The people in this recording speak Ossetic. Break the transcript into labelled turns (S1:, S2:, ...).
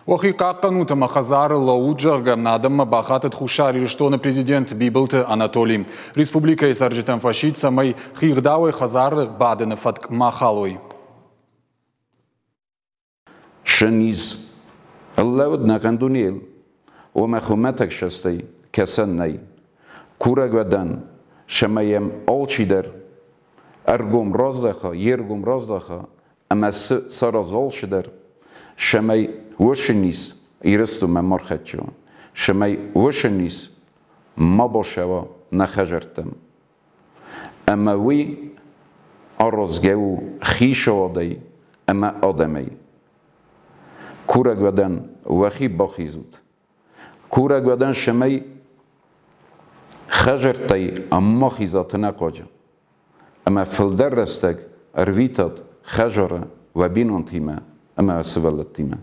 S1: Уӕхи хъахъхъӕнут ӕмӕ хӕдзары лӕуут, зӕгъгӕ, адӕммӕ бахатыд Хуссар Ирыстоны президент Бибылты Анатолий. Республикӕйы цӕрджытӕм фӕсидт, цӕмӕй хигъдауӕй хӕдзары бадыны фӕтк ма халой.
S2: Шы низ ӕрлӕууыд нӕхъӕн дунейыл, уомӕ хуымӕтӕг сӕстӕй кӕсӕн нӕй. Курӕг уӕ дӕн, цӕмӕй йӕм алчидӕр ӕргом раздӕха, йе ргом раздӕха ӕмӕ цы сараза алчидӕр, цӕмӕй уыцы низ Ирыстонмӕ ма рхӕццӕ уа, цӕмӕй уыцы низ ма басӕуа нӕ хӕдзӕрттӕм. Ӕмӕ уый аразгӕ у хицауадӕй ӕмӕ адӕмӕй. Курӕг уӕ дӕн, уӕхи бахизут. Курӕг уӕ дӕн, цӕмӕй хӕдзӕрттӕй ма хизат ӕнӕхъуаджы ӕмӕ фылдӕр рӕстӕг ӕрвитат хӕдзары уӕ бинонтимӕ ӕмӕ сывӕллӕттимӕ.